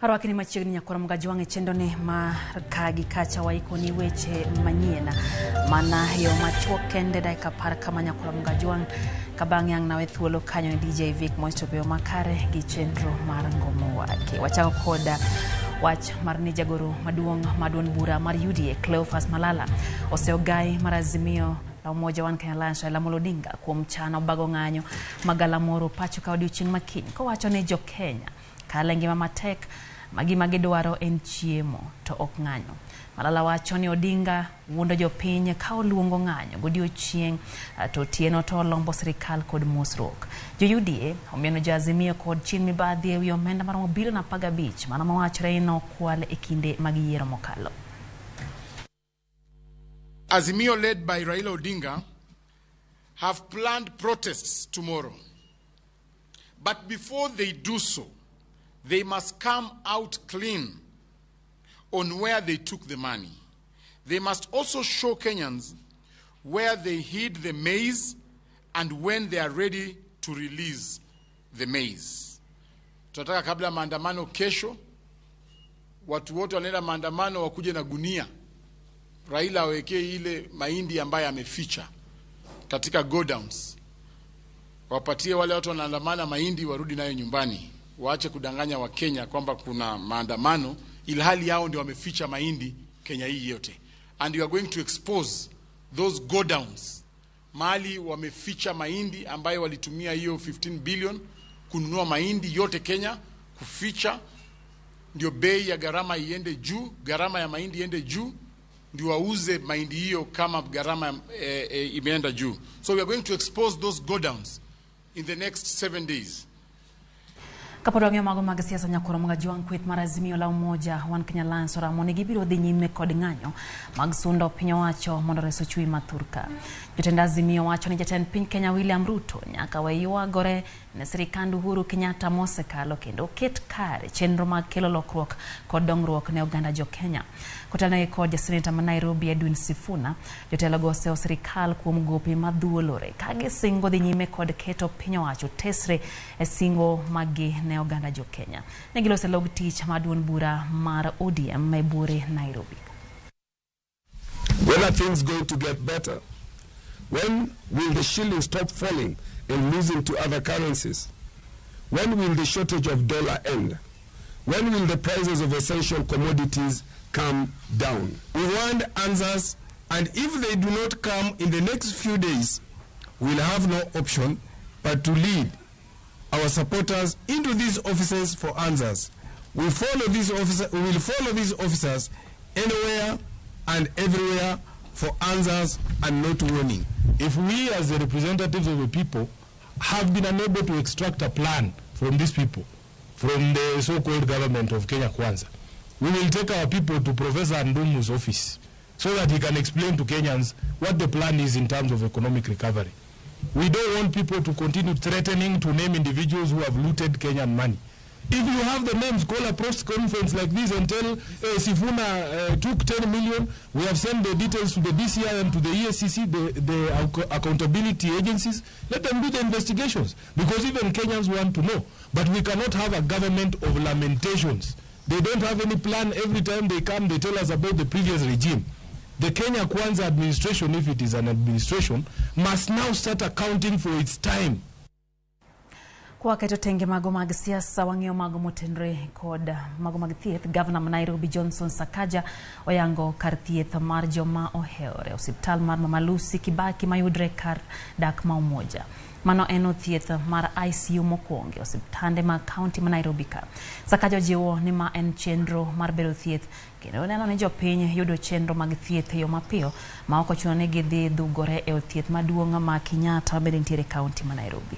Arwakni machiegni nyakwar Mgajwang' e chenroni mar ka gi kacha waikoni weche manyien mana yo machuok kende dakika 10 kama nyakwar Mgajwang' ka bang'e ang' nawe thuolo kanyo ne DJ Vic mondo ochopo e yo makare gi chenro mar Ngomo Wake. Wachako kod wach mar ni jagoro maduong' mar duond bura mar UDA Cleophas Malala oseogai mar Azimio la Umoja One Kenya Alliance Raila Amolo Odinga kuom chano bago ng'anyo magalamoro pacho ka odiochieng' makiny kowacho ni jo Kenya kalo e ngima matek ma gima gidwaro en chiemo to ok ng'anyo. Malala wacho ni Odinga wuondo jopiny ka oluongo ng'anyo godiochieng' to otieno to olombo sirikal kod mosruok. Jo UDA omieno jo Azimio kod chien mibadhi e wi omenda maromo bilion 15 mano mawachore ni nokwal e kinde mag yiero mokalo. Azimio led by Raila Odinga have planned protests tomorrow. But before they do so, they must come out clean on where they took the money. They must also show Kenyans where they hid the maize and when they are ready to release the maize. Tunataka kabla maandamano kesho, watu wote wanaenda maandamano wakuje na gunia. Raila awekee ile mahindi ambayo ameficha katika godowns, wapatie wale watu wanaandamana mahindi warudi nayo nyumbani, waache kudanganya Wakenya kwamba kuna maandamano ilhali yao ndio wameficha mahindi Kenya hii yote. And you are going to expose those godowns, mahali wameficha mahindi ambayo walitumia hiyo 15 billion kununua mahindi yote Kenya, kuficha ndio bei ya gharama iende juu, gharama ya mahindi iende juu, ndio wauze mahindi hiyo kama gharama imeenda juu. So we are going to expose those godowns in the next 7 days. Kapod wang'iyo mago mag siasa nyakwar Mgajwang' kweth mar Azimio la Umoja One Kenya Alliance oramo ni gibiro dhi nyime kod ng'anyo mag sundo piny owacho mondo ores ochumi ma thurka. Jotend Azimio wacho ni jatend piny Kenya William Ruto nyaka we ywagore ne sirikand Uhuru Kenyatta mosekalo kendo oket kare chenro mag kelo lokruok kod dongruok ne oganda jo Kenya. Kotelnegi kod jaseneta ma Nairobi Edwin Sifuna, jotelo go osewo sirikal kuom gope madhuolore ka gisingo dhi nyime kod keto piny owacho tesre e singo maggi ne oganda jo Kenya. Ne giloso log tich mar duond bura mar ODM e buore Nairobi. When are things going to get better? When will the shilling stop falling and losing to other currencies? When will the shortage of dollar end? When will the prices of essential commodities come down? We want answers, and if they do not come in the next few days, we'll have no option but to lead our supporters into these offices for answers. We will follow these officers anywhere and everywhere for answers and not warning. If we as the representatives of the people have been unable to extract a plan from these people, from the so-called government of Kenya Kwanza, we will take our people to Professor Ndumu's office so that he can explain to Kenyans what the plan is in terms of economic recovery. We don't want people to continue threatening to name individuals who have looted Kenyan money. If you have the names, call a press conference like this and tell Sifuna took 10 million. We have sent the details to the DCI and to the EACC, the accountability agencies. Let them do the investigations, because even Kenyans want to know. But we cannot have a government of lamentations. They don't have any plan. Every time they come, they tell us about the previous regime. The Kenya Kwanza administration, if it is an administration, must now start accounting for its time. Kwa keto tenge mago mag siasa wang'iyo mago motenre kod mago mag thieth, Gavana ma Nairobi Johnson Sakaja oyango kar thieth mar joma ohewore osiptal mar Mama Lucy Kibaki mayudre kar dak ma Umoja. Mano en thieth mar ICU mokwongo e osiptande mag kaunti ma Nairobi ka. Sakaja ojiwo ni ma en chenro mar bero thieth kendo neno ni jopiny yudo chenro mag thieth e yo mapiyo ma ok ochuno ni gidhi dhugore e od thieth maduong' ma Kenyatta mabende nitiere e kaunti ma Nairobi.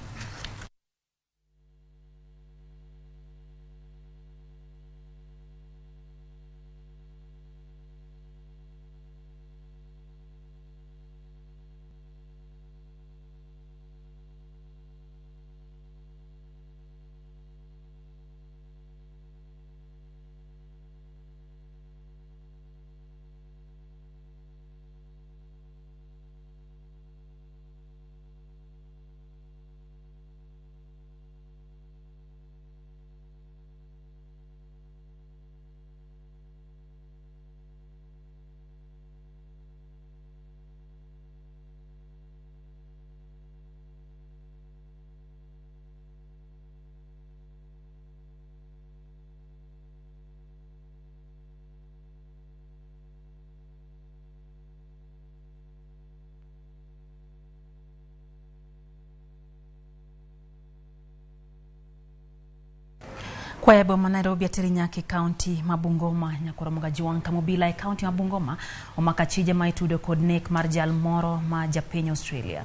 Kwaya boma Nairobi ateri nyaka e kaunti ma Bungoma nyakoro Mugajwang' Kamobila e kaunti ma Bungoma omako achije ma itudo kod nek mar jal moro ma japiny Australia.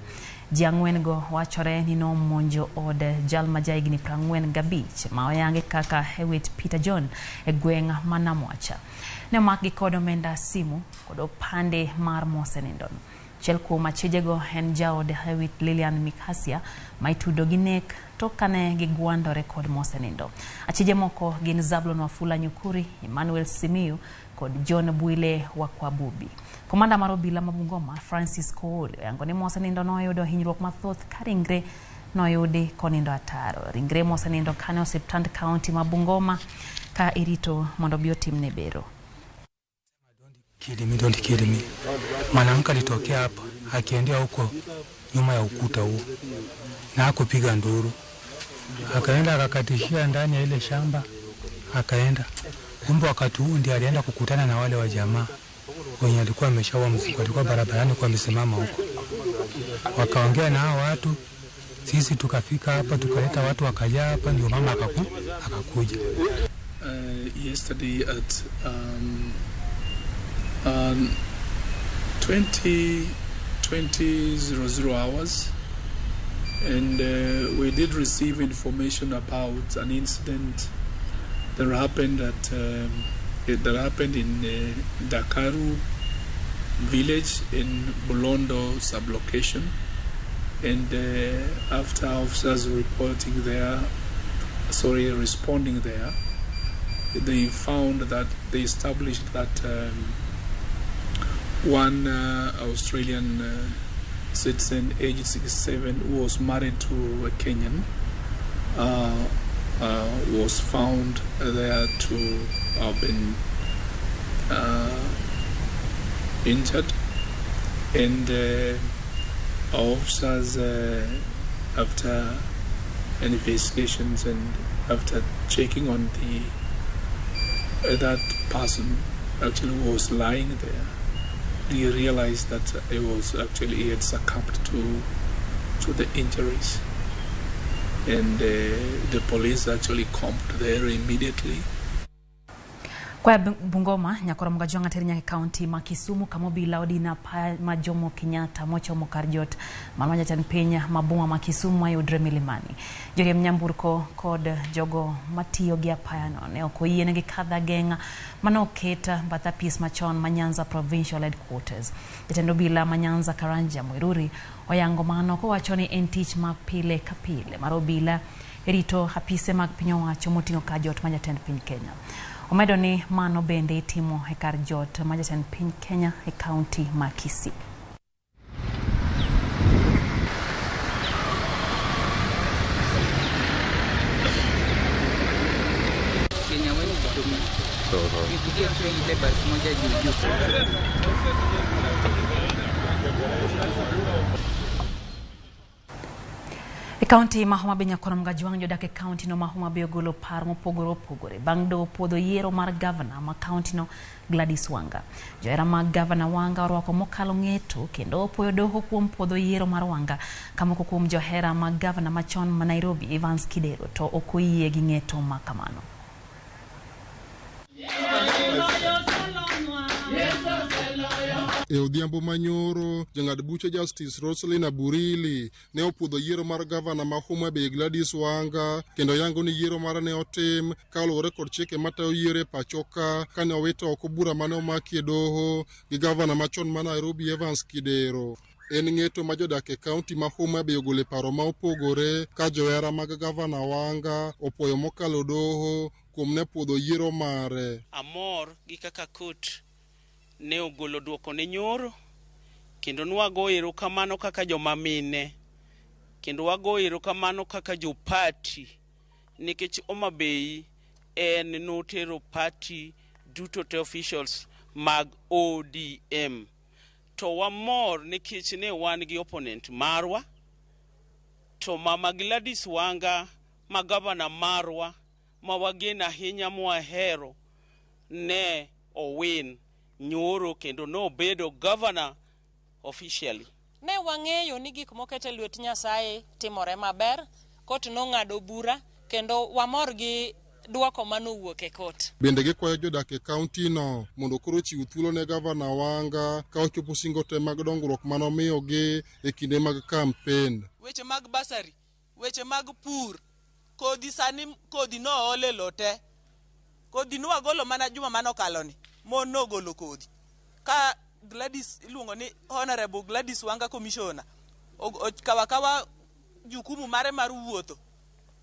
Ji ang'wen go wachore ni nomonjo od jal ma jahigni 45 ma oyangi kaka Hewitt Peter John e gweng' ma Namwacha. Ne omakgi kod omenda simu kod opande mar mosenindon. Achiel kuom achijego en jaod Hewitt Lilian Mikasia ma itudo gi nek tok kane gigwandore kod mosenindo. Achije moko gin Zablon Wafula Nyukuri, Emmanuel Simiyu kod John Bwile Wakwabubi. Komanda mar obila ma Bungoma Francis Kooli oyango ni mosenindo noyudo hinyruok mathoth ka ringre noyudi konindo ataro. Ringre mosenindo kane osiptand kaunti ma Bungoma ka irito mondo obi otimne bero. Kill me, don't kill me. Mwanamke alitokea hapa akiendea huko nyuma ya ukuta huo na akupiga nduru, akaenda akakatishia ndani ya ile shamba, akaenda kumbe, wakati huu ndiye alienda kukutana na wale wa jamaa wenye alikuwa ameshaua mzigo, alikuwa barabarani kwa amesimama huko, wakaongea na hao watu. Sisi tukafika hapa tukaleta watu wakajaa hapa, ndio mama akakuja. Yesterday at 20:00 hours, and we did receive information about an incident that happened at in Dakaru village in Bulondo sublocation, and after officers responding there, they found that they established that one Australian citizen aged 67 who was married to a Kenyan was found there to have been injured, and our officers, after investigations and after checking on the that person actually was lying there, he realized that he was actually, he had succumbed to the injuries, and the police actually camped there immediately. Kwa Bungoma nyakoro Mugajwang' ateri nyaka kaunti ma Kisumu kama obila odina ma Jomo Kenyatta mochomo kar jot mar jatend piny ma boma ma Kisumu mayudre Milimani. Joriemb nyamburko kod jogo matiyo gi apayano ne ok oyienegi kadho ageng'a mane oket bath apis machon ma Nyanza Provincial Headquarters. Jatend obila ma Nyanza Karanja Muiruri oyango mano kowacho ni en tich ma pile ka pile mar obila rito apise mag piny owacho moting'o kar jot ma jatend piny Kenya. Omedo ni mano bende itimo e kar jot ma jatend piny Kenya e kaunti ma Kisii. E kaunti ma Homa Bay nyakoro Mugajwang' jodak e kaunti no ma Homa Bay ogolo paro mopogore opogore bang' doho puodho yiero mar gavana ma kaunti no Gladys Wanga. Johera mag gavana Wanga orwako mokalo ng'eto kendo opuoyo doho kuom puodho yiero mar Wanga ka moko kuom johera mag gavana machon ma Nairobi Evans Kidero to ok oyie gi ng'eto ma kamano. E odhiambo manyoro, jang'ad bucha Justice Roselyn Aburili ne opuodho yiero mar gavana ma Homa Bay Gladys Wanga kendo yango ni yiero mare ne otim kaluwore kod chike matayo yiero e pacho ka kane owito oko bura mane omaki e doho gi gavana machon ma Nairobi Evans Kidero. En ng'eto ma jodak e kaunti ma Homa Bay ogolo paro ma opogore ka johera mag gavana Wanga opuoyo mokalo doho kuom ne puodho yiero mare. Amor gi kaka kot ne ogolo duoko ne nyoro, kendo nwago erokamano kaka joma mine, kendo wago erokamano kaka jopati, nikech Homa Bay en notero party duto te officials mag ODM. To wamor nikech ne wan gi opponent marwa, to Mama Gladys Wanga ma gavana marwa ma wageno ahinya mwahero ne owin nyoro kendo nobedo governor officially. Ne wang'eyo ni gik moket e lwet Nyasaye timore maber, kot nong'ado bura kendo wamor gi dwoko manowuok e kot. Bende gikwayo jodak e kaunti no mondo koro ochiw thuolo ne gavana Wanga ka ochopo singo te mag dongruok manomiyogi e kinde mag kampen. Weche mag basari, weche mag pur, kodhi sani kodhi nool e lowo te. Kodhi nwagolo mana juma manokaloni, mon nogolo kodhi. Ka Gladys iluongo ni Honorable Gladys Wanga Commissioner okawo akawa jukumu mare mar wuotho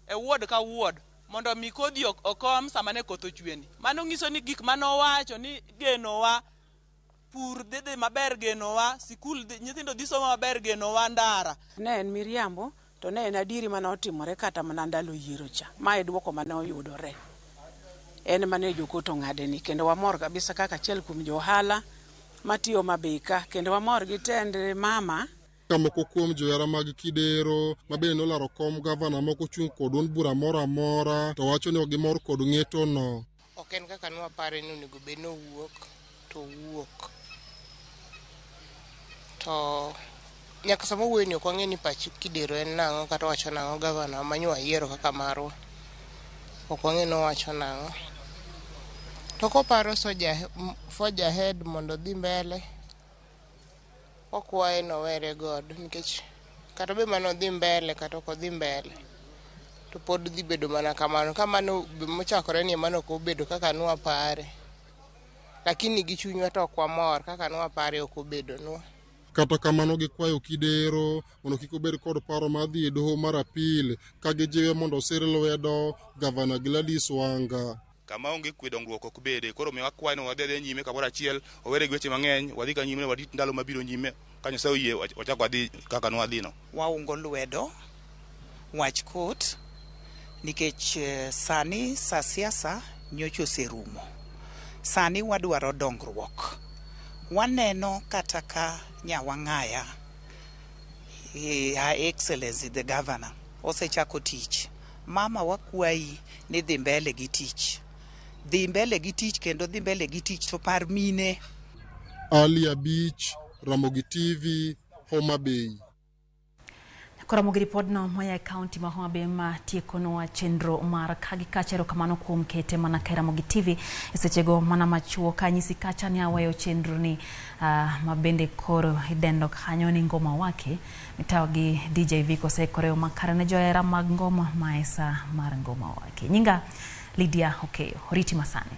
e ward ka ward mondo mi kodhi okom sama ne koth ochweni. Mano nyiso ni gik manowacho ni genowa pur dhi dhi maber genowa, sikul nyithindo dhi somo maber genowa ndara. Ne en miriambo to ne en adieri mane otimore kata mana ndalo yiero cha. Mae duoko mane oyudore. En mane jokot ong'ade ni kendo wamor kabisa kaka achiel kuom jo ohala matiyo Homa Bay ka kendo wamor gi tend mama. Ka moko kuom johera mag Kidero ma bende nolaro kom gavana moko chung' kod duond bura moro amora to wacho ni ok gimor kod ng'eto no. Ok en kaka nwapare ni onego bed ni owuok to owuok. To nyaka sama owuoyo ni ok wang'e ni pach Kidero en nang'o kata owacho nang'o gavana ma nyo wayiero kaka marwa. Ok wang'e ni owacho nang'o. To koparo forge ahead mondo odhi mbele, wakwaye ni owere godo nikech kata be mana odhi mbele kata ok odhi mbele to pod dhi bedo mana kamano. Ka mano mochakore ni mano ok obedo kaka nwapare. Lakini gi chunywa to ok wamor kaka nwapare ok obedonwa. Kata kamano gikwayo Kidero mondo kik obed kod paro mar dhi e doho mar apil ka gijiwe mondo osir lwedo gavana Gladys Wanga. Kama onge kwe dongruok ok bede. Koro omiyo wakwayo ni wadhi adhiya nyime kamoro achiel, wawere gi weche mang'eny, wadhi ka nyime warit ndalo mabiro nyime. Ka Nyasaye oyie wachak wadhi kaka nwadhi no. Waungo lwedo wach kot nikech sani sa siasa nyocha oserumo. Sani wadwaro dongruok. Waneno kata ka Nyawang'aya, Her Excellency the Governor osechako tich. Mama wakwayi ni dhi mbele gi tich. Dhi mbele gi tich kendo dhi mbele gi tich to par mine. Ali Abich, Ramogi TV, Homa Bay. Koro Ramogi ripodno moya e kaunti ma Homa Bay ma tiekonwa chenro mar kagi kacha. Erokamano kuom kete mana ka Ramogi TV e sechego mana machuok kanyisi kacha ni aweyo chenro ni ma bende koro idendo kanyo ni ngoma wake mitawo gi DJ Vic oseikore makare ne johera mag ngoma ma e sa mar ngoma wake. Nyinga Lydia Okeyo, oriti masani.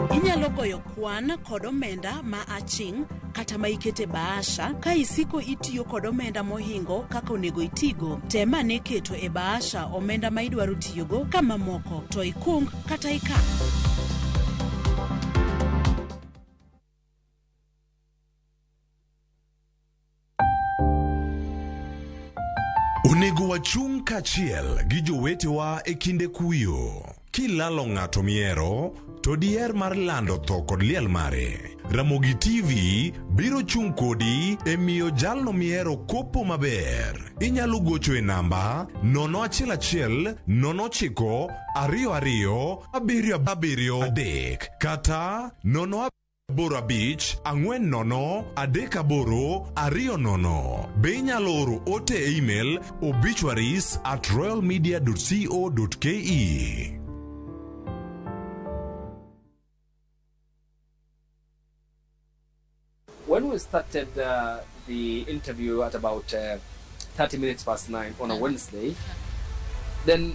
Inyalo goyo kwan kod omenda ma aching' kata ma ikete bahasha ka isiko itiyo kod omenda mohingo kaka onego itigo. Tem ane keto e bahasha omenda ma idwaro tiyogo ka mamoko to ikung kata ikan. Onego wachung' kaachiel gi jowetewa e kinde kuyo. Kilalo ng'ato mihero, to diher mar lando tho kod liel mare. Ramogi TV biro chung' kodi e miyo jalno mihero kopo maber. Inyalo gocho e namba 011 09 22 73 kata 0 85 40 38 20. Be inyalo oro ote e email obituaries@royalmedia.co.ke. When we started the interview at about 9:30 on a Wednesday, then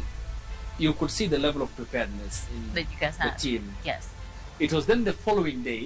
you could see the level of preparedness in that you guys the had. team. Yes. It was then the following day